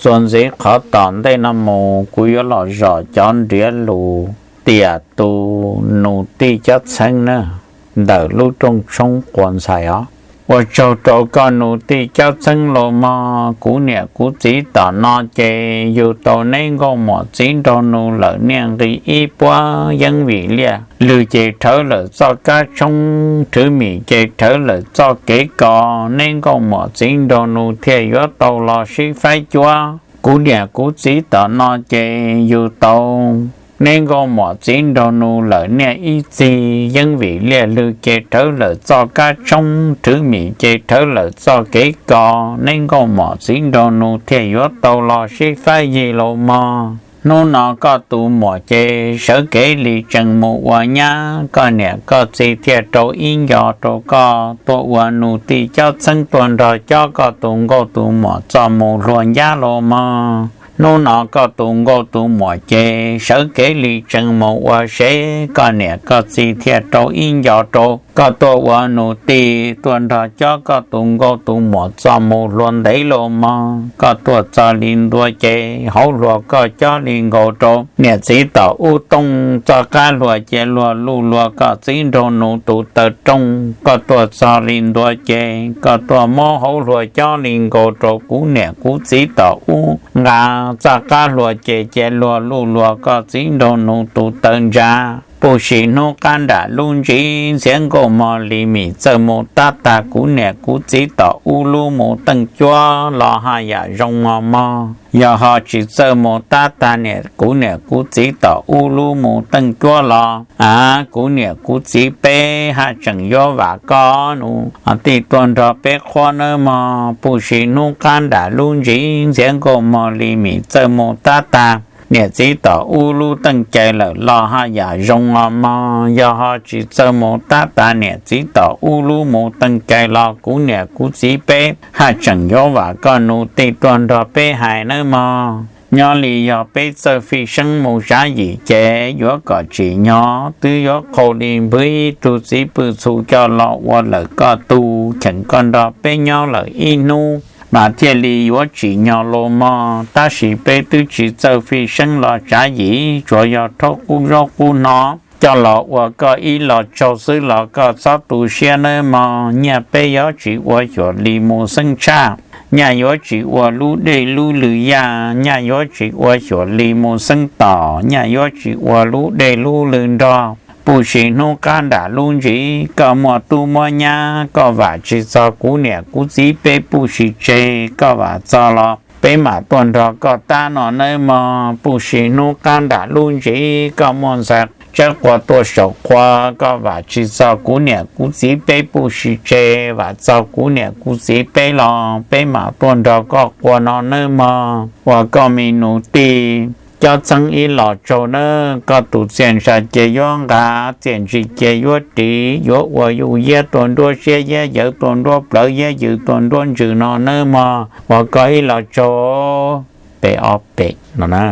Txuas ntxiv qhov tom ntej no mus kuv yuav los zom cov nriav lus tiam tus nus tij Cab Txheeb na, ntawm lub rooj tshoob quas ntxhais os. Ua tsaug rau koj nus tij Cab Txheeb los mog. Kuv niam kuv txiv tom no ces yug tau neb nkauj muam txiv nraug nus lawm niaj nqi ib puab yeeb vim liaj lwg ces rhawv lawm txoj kab tshoob, rhwv mim ces rhawv lawm txoj kev kos, neb nkauj muam txiv nraug nus thiaj yuav tau los sib faib cuab. Kuv niam kuv txiv tom no ces yug tau neb nkauj muam txiv nraug nus lawm niaj ib txig, yeeb vim liaj lwg ces rhawv lawm txoj kab tshoob, rhwv mim ces rhawv lawm txoj kev kos, neb nkauj muam txiv nraug nus thiaj yuav tau los sib faib yig los mog. Hnub no koj tus muam ces sawv kev li tsees mus ua nyab, koj niam koj txiv thiaj rau ib nco rau koj tuaj ua nus tij Cab Txheeb tuaj nrog cob koj tus nkauj tus muam txoj mus hluas ncab los mog. Hnub no koj tus nkauj tus muam ces sawv kev li tsees mus ua sev, koj niam koj txiv thiaj rau ib nco rau koj tuaj ua nus tij tuaj nrog cob koj tus nkauj tus muam txoj mus hluas ntev los mog. Koj tuaj txog li ntua ces hauv hlua koj cob li nkaus rau niam txiv tom ub tooj, txoj qab hlua ces luag luj luag koj txiv nraug nus tus taw rooj. Koj tuaj txog li ntua ces koj tuaj muab hauv hlua cob li nkaus rau kuv niam kuv txiv tom ub nqa, txoj qab hlua ces cia luag luj luag koj txiv nraug nus tus taw ntsa. Puj si hnub qab nram lub ntsis ntxiav nkauj mog li mim txawj mus tab tag kuv niam kuv txiv tom ub lub mus teej cuab los haj yam zoo mos mog. Yog ho tsis txawj mus tab tag niam kuv niam kuv txiv tom ub lub mus teej cuab los, a, kuv niam kuv txiv peb haj tseem yuav vam koj nus tij tuaj nrog peb qhuab nawb mog. Puj si hnub qab nram lub ntsis ntxiav nkauj mog li mim txawj mus tab tag niam txiv tom ub lub teej cai lawm los haj yam zoo mos mog. Yog ho tsis txawj mus tab tag niam txiv tom ub lub mus teej cai los kuv niam kuv txiv peb haj tseem yuav vam koj nus tij tuaj nrog peb hais nawb mog. Nyob li yog peb txawj fij seeb mus tsav yim ces yuav kom tsim nyog, twb yuav qhau li npwg ib tug txiv pw txhu coj los ua lawm koj tug, cheem koj nrog peb nyob lawm ib hnub mas thiaj li yuav tsim nyog los mog. Tab sis peb twb tsis txawj fij seeb los tsav yim, tsuas yog rhaub qub zaub qub no coj los ua koj ib los tsaug xwb los koj txhob tu siab nawb mog. Nyaj peb yuav tsis ua xyuam li mus xeeb tshaj, nyaj yuav tsis ua lub dej lub lw yaj, nyaj yuav tsis ua xyuam li mus xeeb tom, nyaj yuav tsis ua lub dej lub lw nrog. Puj si hnub qab nram lub ntsis koj muaj tub muaj nyab, koj vam tsis txog kuv niam kuv txiv peb puj si tseg, koj vam txog los peb mam tuaj nrog koj tab no nawb mog. Puj si hnub qab nram lub ntsis koj muaj ntxhais tsawb qua tuaj saum qua, koj vam tsis txog kuv niam kuv txiv peb puj si tseg, vam txog kuv niam kuv txiv peb los peb mam tuaj nrog koj qua no nawb mog. Ua koj me nus tij Cab Txheeb ib los tsaug nawb. Koj tus txiaj ntsha cia yuav nqa, txiaj ntsig cia yuav ris, yuav ua yuj yiab tuaj nruab siab, yiab yawv tuaj nruab plawv, yiab yws tuaj nruab ntsws no nawb mog. Ua koj ib los tsaug, pem ob pem no na.